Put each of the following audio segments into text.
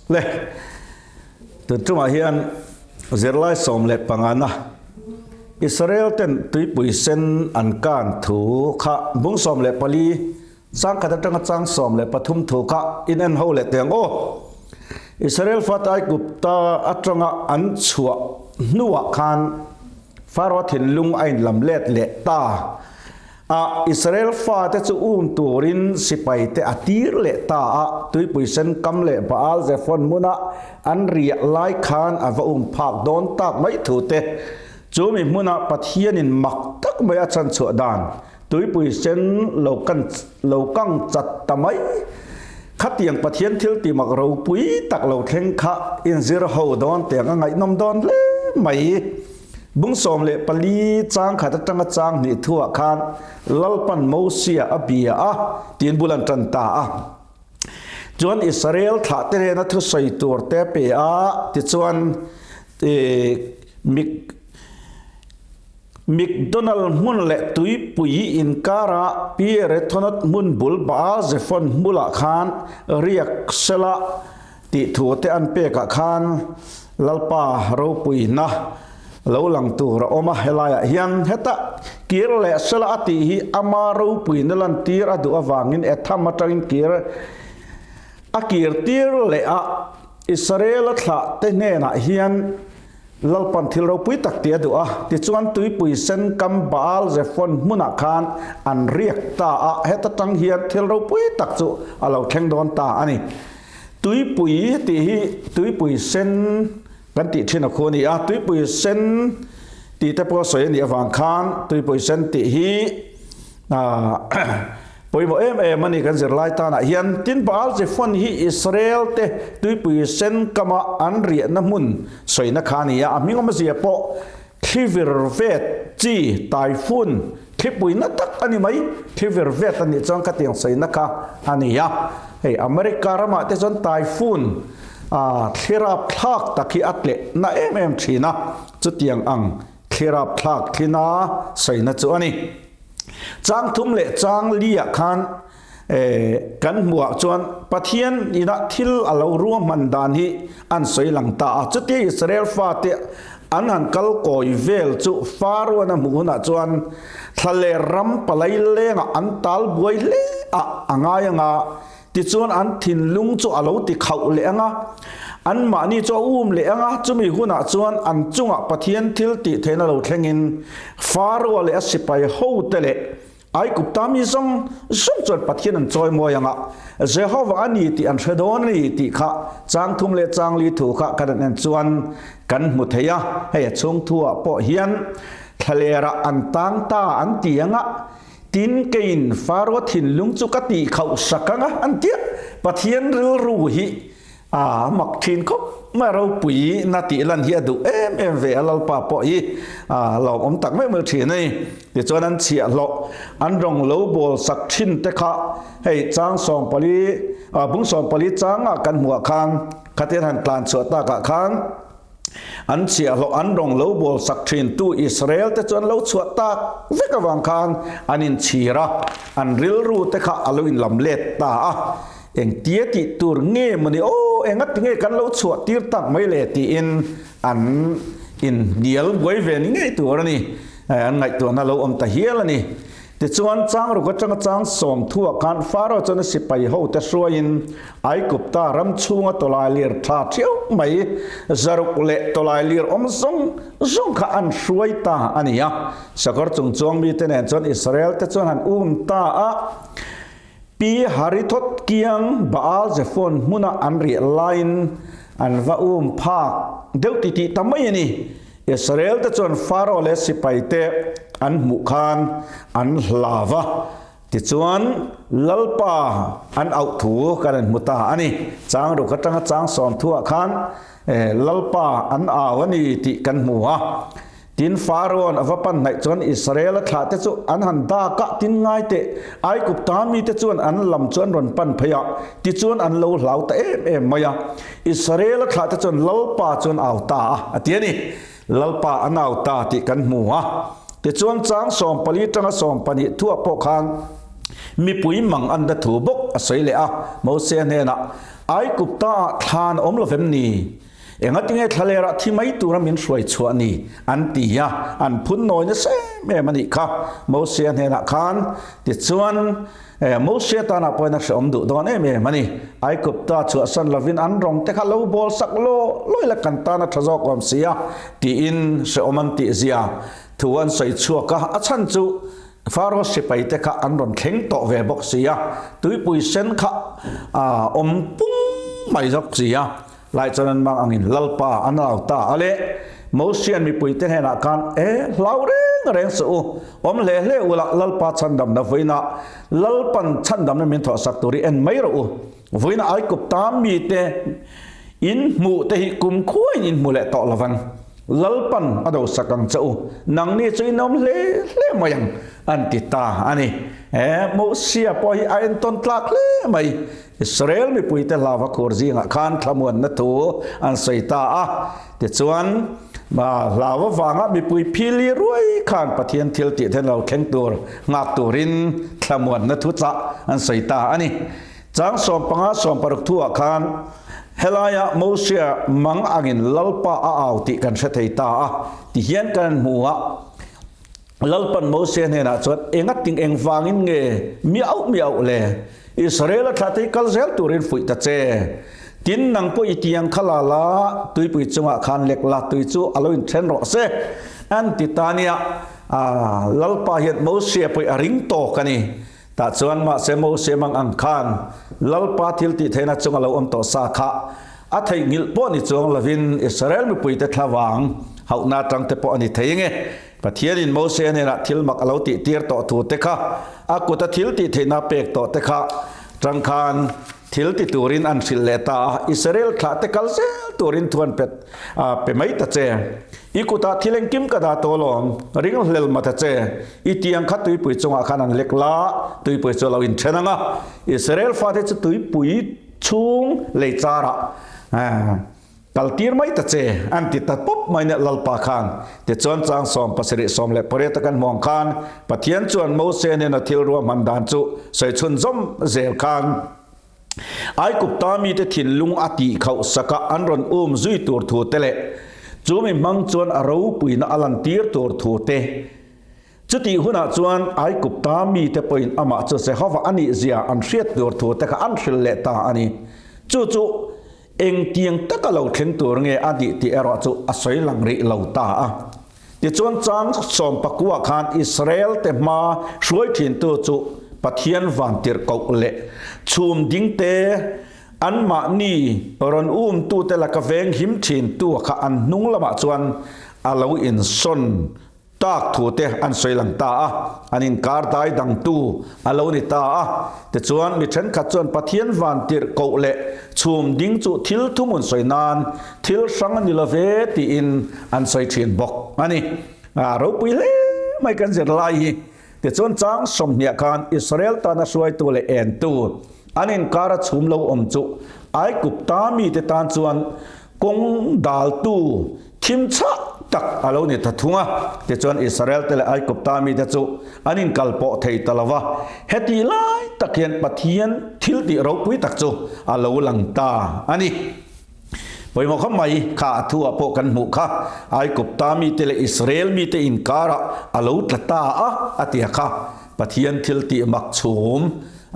Le, tun tumah hian zirlai 15 na Israel ten tuipui sen an kan thu kha bung 14 chang khat atanga chang 13 thu kha in en ho leh teh ang aw. Israel fate Aigupta atanga an chhuah hnuah khan Pharaoh thinlung a inlam let leh ta. A Israel fate chu um turin sipaite a tir leh ta a, tuipui sen kam leh Baal Zephon hmuna an riah lai khan a va um phak dawn tak mai thu te. Chu mi hmuna Pathianin mak tak mai a chhanchhuah dan, tuipui sen lo kan lo kang chat ta mai. Khatiang Pathian thil ti mak ropui tak lo thleng kha inzir ho dawn tiang a ngaihnawm dawn hle mai. Bung 14 chang khat atanga chang hnih thuah khan Lalpan Mosia a bia a, tiin bul an tan ta a. Chuan Israel thlahte hnena thusawi tur te a pe a, tichuan Migdonal hmun leh tuipui inkara Pierethonot hmun bul Baal Zephon hmulah khan riak sela Tih thu te an pekah khan Lalpa ropuina lo lang tur a awm a, helaiah hian heta kir leh sela a tih hi ama ropuina lantir a duh avangin Etham atangin kir a kir tir leh a, Israel-a thlah te hnenah hian Lalpan thil ropui tak tih a duh a, tichuan tuipui sen kam Baal Zephon hmunah khan an riak ta a, heta tang hian thil ropui tak chu a lo thleng dawn ta a ni. Tuipui tih hi tuipui sen kan tih thin a khu a ni a, tuipui sen tih te pawh sawi a nih avang khan tuipui sen tih hi pawimawh em em a ni kan zirlai tanah hian. Tin, Baal Zephon hi Israel te tuipui sen kama an riahna hmun sawina kha a ni a, a hming awmzia pawh thli vir vet chi, typhoon, thlipui na tak a ni mai, thli vir vet a nih chuan khatiang sawina kha a ni a. Hei America ramah te chuan typhoon thli rapthlak tak hi a tleh na em em thin a, chutiang ang thli rapthlak thlina sawina chu a ni. Chang thum leh chang liah khan kan hmuhah chuan Pathian inah thil a lo ruahman dan hi an sawi lang ta a. Chutia Israel fate an han kal kawi vel chu Pharaoh-an a hmuh hunah chuan thlaler ram palai lengah an tal buai hle a a ngai ang a, tichuan an thinlung chu a lo ti khauh leh ang a, anmahni chu a um leh ang a, chumi hunah chuan an chungah Pathian thil tih theihna lo thlengin Pharaoh-a leh a sipai hote leh Aigupta mi zawng zawng chuan Pathian an chawi mawi ang a, Jehovah a ni tih an hre dawn a ni tih kha chang thum leh chang li thu kha kan en chuan kan hmu thei a. Hei a chhung thuah pawh hian thlalerah an tang ta an ti ang a, tin keiin Pharaoh thinlung chu ka tih khauh sak ang a an ti a. Pathian rilru hi A mak thin khawp mai ropui na tih lan hi a duh em em ve a Lalpa pawh hi a lawmawm tak meuh meuh thin a ni. Tichuan an chhiahhlawh an rawng lo bawl sak thin te kha hei chang 14 bung 14 changa kan hmuh ah khan khatian han tlan chhuah tak ah khan an chhiahhlawh an rawng lo bawl sak thin tu Israel te chu an lo chhuah tak vek avang khan an inchhir a, an rilru te kha a lo inlam let ta a. Engtia tih tur nge maw ni aw, engati nge kan lo chhuah tir tak mai le tiin an inhnial buai ve ni ngei tur a ni. An ngaihtuahna lo awm ta hial a ni. Tichuan, chang ruk atanga chang sawm thuah khan Pharaoh chuan a sipai hote hruaiin Aigupta ram chhunga tawlai lir tha thiau mai zaruk leh tawlai lir awm zawng zawng kha an hruai ta a ni a. Sakawr chungchuang mite nen chuan Israel te chuan han um ta a. Pi Harithot kiang Baal Zephon hmuna an riah laiin an va um phak deuh titih ta mai a ni. Israel te chuan Pharaoh leh sipai te an hmuh khan an hlau va, tichuan Lalpa an auh thu kan an hmu ta a ni. Chang ruk atanga chang sawm thuah khan Lalpa an au a ni tih kan hmu a. Tin, Pharaoh-a'n a va pan hnaih chuan Israel-a thlahte chu an han dak a, tin ngai teh, Aigupta mite chuan an lam chu an rawn pan phei a, tichuan an lo hlau ta em em mai a. Israel-a thlahte chuan Lalpa chu an au ta a, a ti a ni. Lalpa an au ta tih kan hmu a. Tichuan chang 14 tanga 12 thuah pawh khan mipui mang an la thu bawk. bawk a sawi leh a, Mosia hnenah, Aigupta-ah thlan a awm lo vem ni? Engatinge thlalerah thi mai tura min hruai chhuah ni? an ti a, an phun nawi nasa em em a nih kha Mosia hnenah khan. Tichuan, Mosia tanah pawhin a hrehawm duh dawn em em a ni. Aigupta chhuahsan lovin an rawng te kha lo bawl sak law lawi la kan tan a tha zawk awm si a, tiin hrehawm an tihzia thu an sawi chhuak a, a chhan chu Faro sipai te kha an rawn thleng tawh ve bawk si a, tuipui sen kha a awm pum mai zawk si a. Lai chuan an mang angin Lalpa an au ta a le. Mosian mipuite hnenah khan, E, hlau reng reng suh u, awm hle hle u la, Lalpa chhandamna vawiinah Lalpan chhandamna min thawhsak tur hi en mai rawh u. Vawiinah Aigupta mite in hmuh te hi kumkhuain in hmu leh tawh lo vang. Lalpan a dosak ang che u, nangni chu in awm hle hle mai ang, an ti ta a ni. E, Mosia pawh hi a entawn tlak hle mai. Israel mipuite hlauva khur zingah khan thlamuanna thu an sawi ta a. Tichuan, hlau avanga mipui phili ruai khan Pathian thil tih then lo thleng tur nghak turin thlamuanna thu chah an sawi ta a ni. Chang 15 16 thuah khan helaia Mosia mang angin Lalpa a au tih kan hre thei ta a, tihian kan hmu a. Lalpan Mosia hnenah chuan, Engating engvangin nge miauh miauh le? Israel-a thlahte hi kal zel turin fuih ta che. Tin, nang pawh i tiang kha la la, tuipui chungah khan lek la, tui chu a lo inthen rawh se, an ti ta nia. Lalpa hian Mosia pawh hi a ring tawk a ni. Tah chuan mahse Mosia mang ang khan Lalpa thil tih theihna chung a lo awm tawh sa kha a theihnghilh pawh ni chuang lovin Israel mipuite thlavang hauhna atang te pawh a ni thei nge. Pathianin Mosia hnenah thil mak a lo tih tir tawh thu te kha a kuta thil tih theihna pek tawh te kha tang khan thil ti turin an hrilh leh ta a, Israel thlah te kal zel turin thu an pe pe mai ta che. I kutah thil engkim ka dah tawh alawm, ringhlel ma ta che. I tiang kha tuipui chungah khan an lek la, tuipui chu a lo inthen ang a. Israel fate chu tuipui chhung lei charah kaltir mai ta che, an ti ta pawp mai nia Lalpa khan. Tichuan chang 78 18 a kan hmuh ang khan Pathian chuan Mose nena thil ruahman dan chu sawi chhunzawm zel khan Aigupta mite thinlung a tih khauh saka an rawn um zui tur thu te leh chu mi hmang chuan a ropuina a lantir tur thu te. Chutih hunah chuan Aigupta mite pawhin amah chu Jehova a nihzia an hriat tur thu te kha an hrilh leh ta a ni. Chu chu engtiang taka lo thleng tur nge a nih tih erawh chu a sawi lang rih lo ta a. Tichuan chang 19 khan Israel te hma hruai thintu chu Pathian vantirhkoh leh chhum dingte anmahni rawn umtute laka veng him thintu kha an hnung lamah chuan a lo insawn tak thu te an sawi lang ta a, an inkar dai dangtu a lo ni ta a. Tichuan mi thenkhat chuan Pathian vantirhkoh leh chhum ding chu thil thuhmun sawi nan thil hrang a ni lo ve tiin an sawi thin bawk a ni. A ropui hle mai kan zir lai hi. Tichuan chang 20 khan Israel tana hruaitu leh entu an inkara chhum lo awm chu Aigupta mite tan chuan kawng daltu thim chhah tak a lo ni ta thung a. Tichuan Israel te leh Aigupta mite chu an inkal pawh thei ta lo va. Hetih lai tak hian Pathian thil tih ropui tak chu a lo lang ta a ni. Pawimawh khawp mai, kha a thu ah pawh kan hmuh kha, Aigupta mite leh Israel mite inkarah a lo tla ta a, a ti a kha. Pathian thil tih mak chhum,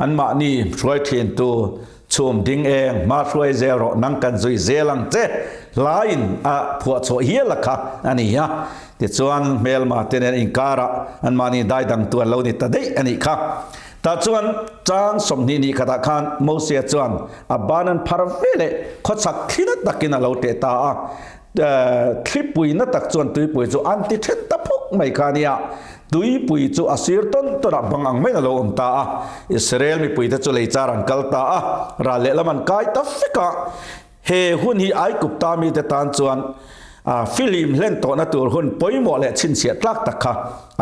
anmahni hruai thintu chhum ding eng, hma hruai zel rawh, nang kan zui zel ang che, hlaiin a phuah chhuah hial a kha a ni a. Tichuan, hmelma te nen inkarah anmahni daidangtu an lo ni ta daih a nih kha. Tah chuan chang 20 ni khatah khan Mosia chuan a ban an phar ve leh khawchhak thli na takin a lo teh ta a. Thlipui na tak chuan tuipui chu an ti then ta phawk mai kha a nia. Tuipui chu a sir tawn tawn ah bang ang maiin a lo awm ta a. Israel mipuite chu leichar an kal ta a, ral lehlam an kai ta vek a. He hun hi Aigupta mite tan chuan filim hlen tawhna tur hun pawimawh leh chhinchhiah tlak tak kha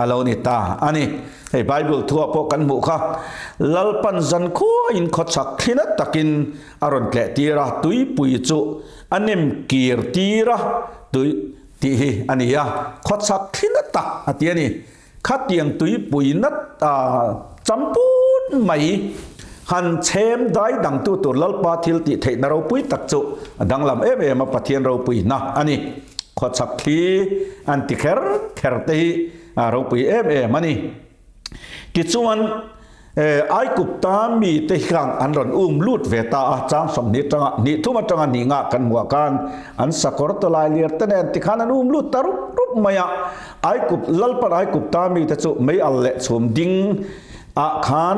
a lo ni ta a ni. Hei Bible thuah pawh kan hmuh kha, Lalpan zankhuain khawchhak thlina takin a rawn tleh tir a, tuipui chu a nem kir tir a, tui tih hi a ni a, khawchhak thlina tak a ti a ni. Khatiang tuipui nat champut mai. Han chhem dai dangtu tur Lalpa thil tih theihna ropui tak chu a danglam em em a, Pathian ropuina a ni. Khawchhak thli an ti kher kher te hi a ropui em em a ni. Tichuan, Aigupta mite hian an rawn um lut ve ta a, chang 20 atanga hnih thum atanga hnih ngah kan hmuh ah khan an sakawr tawlai lir te nen tikhan an um lut ta rup rup mai a. Aigup, Lalpan Aigupta mite chu mei al leh chhum ding ah khan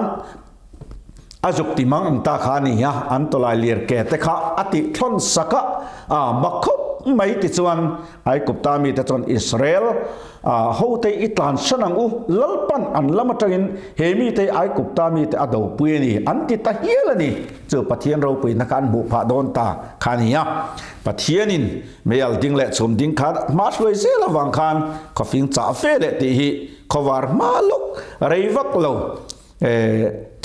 a zuk ti mang ang ta kha a ni a, an tawlai lir ke te kha a tih thlawn sak a, a mak khawp mai tichuan Aigupta mite chuan Israel hote i tlansan ang u, Lalpan an lam atangin he mite hi Aigupta mite a dopui a ni, an ti ta hial a ni. Chu Pathian ropuina kha an hmuh phah dawn ta kha a ni a. Pathianin meial ding leh chhum ding khan hma hruai zel avang khan khawfing chah fe leh tih hi khawvar hma lawk rei vak lo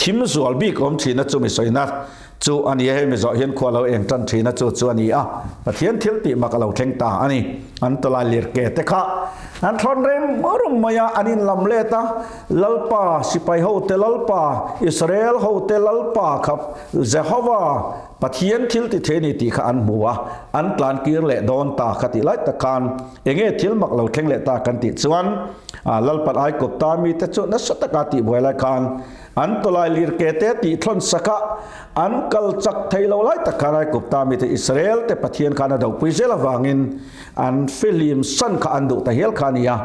Thim zual bik awm thina chu mi sawina chu a ni a, hemi zawh hian khua lo eng tan thina chu chu a ni a, Pathian thil tih mak a lo thleng ta a ni. An tawlai lir ke te kha an thlawn reng rum mai a, an inlam let a, Lalpa, sipai hote Lalpa, Israel hote Lalpa kha Jehova Pathian thil ti thei a ni tih kha an hmu a, an tlan kir leh dawn ta kha tih lai tak khan enge thil mak lo thleng leh ta kan tih chuan, A Lalpat Aikupta mite chu nasa taka tihbuai lai khan an tawlai lir ke te tih thlawn sak a, an kal chak thei lo lai tak khan Aikupta mite Israel te Pathian khan a dopui zel avangin an fihlim san kha an duh ta hial kha a ni a.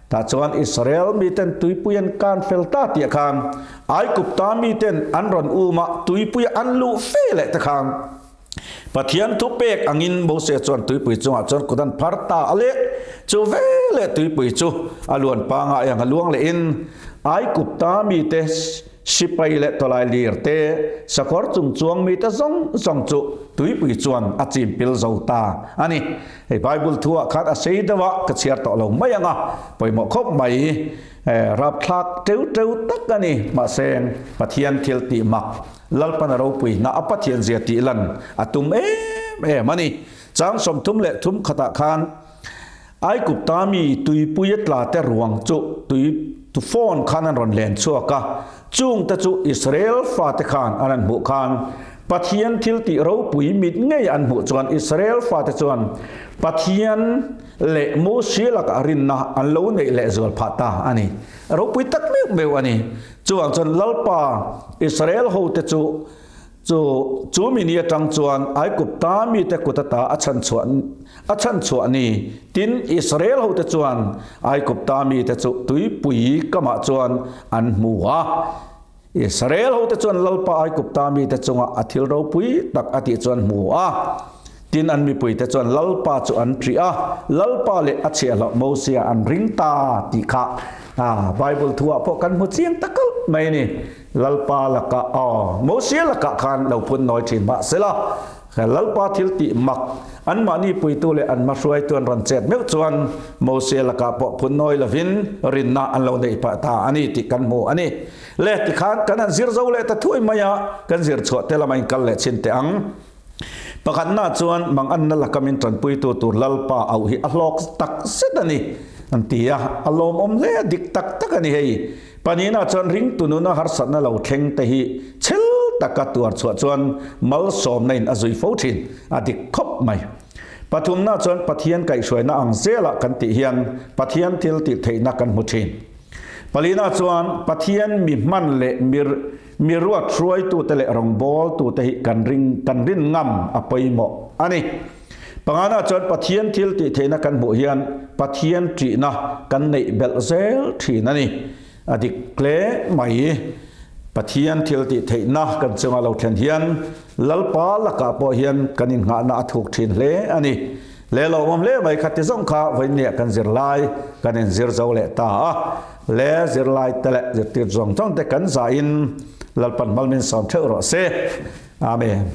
Tah chuan Israel miten tuipui an kan fel ta tih khan Aikupta miten an rawn um a, tuipui an luh fe leh te khan Pathian thu pek angin Mose chuan tuipui chungah chuan kut an phar ta a leh chu veleh tuipui chu a luan pangai ang a luang lehin Aigupta mite sipai leh tawlai lir te sakawr chung chuang mite zawng zawng chu tuipui chuan a chim pil zo ta a ni. Hei Bible thu ah khan a sei deuh a ka chhiar tawh lo mai ang a pawimawh khawp mai. Rapthlak teu teu tak a ni. Mahse Pathian thil tih mak Lalpan a ropui hna a Pathian zia tih lan a tum em em a ni. Chang 33 khatah khan Aigupta mi tuipui a tla te ruang chu tui tufawn khan an rawn len chhuak a, chungte chu Israel fate khan an an hmuh khan Pathian thil tih ropui mit ngei an hmuh chuan Israel fate chuan Pathian leh Mosia lakah rinna an lo neih leh zual phah ta a ni. Ropui tak meuh meuh a ni. Chuvang chuan Lalpa Israel hote chu chu chu mi ni atang chuan Aigupta mite kut ata a chhanchhuah a chhanchhuah ni. Tin, Israel hote chuan Aigupta mite chu tuipui kamah chuan an hmu a. Israel hote chuan Lalpa Aigupta mite chunga a thil ropui tak a tih chu an hmu a. Tin, an mipuite chuan Lalpa chu an ṭih a, Lalpa leh a chhiahhlawh Mosia an ring ta tih kha Bible thuah pawh kan hmu chiang ta kalh mai a ni. Lalpa lakah, aw, Mosia lakah khan lo phun nawi ṭhin mah sela, Lalpa thil tih mak, anmahni puitu leh an hmahruaitu an rawn chet meuh chuan Mosia lakah pawh phun nawi lovin rinna an lo neih pah ta a ni tih kan hmu a ni. Le, tikhan kan han zir zo leh ta thuai mai a, kan zir chhuah te lama inkal leh chhin teh ang. Pakhatna chuan manganna laka min tanpuitu tur Lalpa auh hi a hlawk tak zet a ni, an ti a, a lawmawm hle a, dik tak tak a ni hei. Pahnihna chuan ringtu nuna harsatna lo thleng te hi chhel taka tuar chhuah chuan malsawmna in a zui fo thin, a dik khawp mai. Pathumna chuan Pathian kaihhruaina ang zelah kan tih hian Pathian thil tih theihna kan hmu thin. Palina chuan Pathian mi hman leh mi Mi ruat hruaitute leh rawngbawltute hi kan ring kan rin ngam a pawimawh a ni. Pangana chuan Pathian thil tih theihna kan hmuh hian Pathian ṭihna kan neih belh zel ṭhin a ni. A dik hle mai. Pathian thil tih theihna kan chunga lo thlen hian Lalpa lakah pawh hian kan innghahna a thuk ṭhin hle a ni. Le lo awm hle mai kha ti zawng kha vawiinniah kan zirlai kan inzir zo leh ta a. Le zirlai te leh zirtir zawng zawng te kan zahin Lalpan hmal min sawm theuh rawh se. Amen.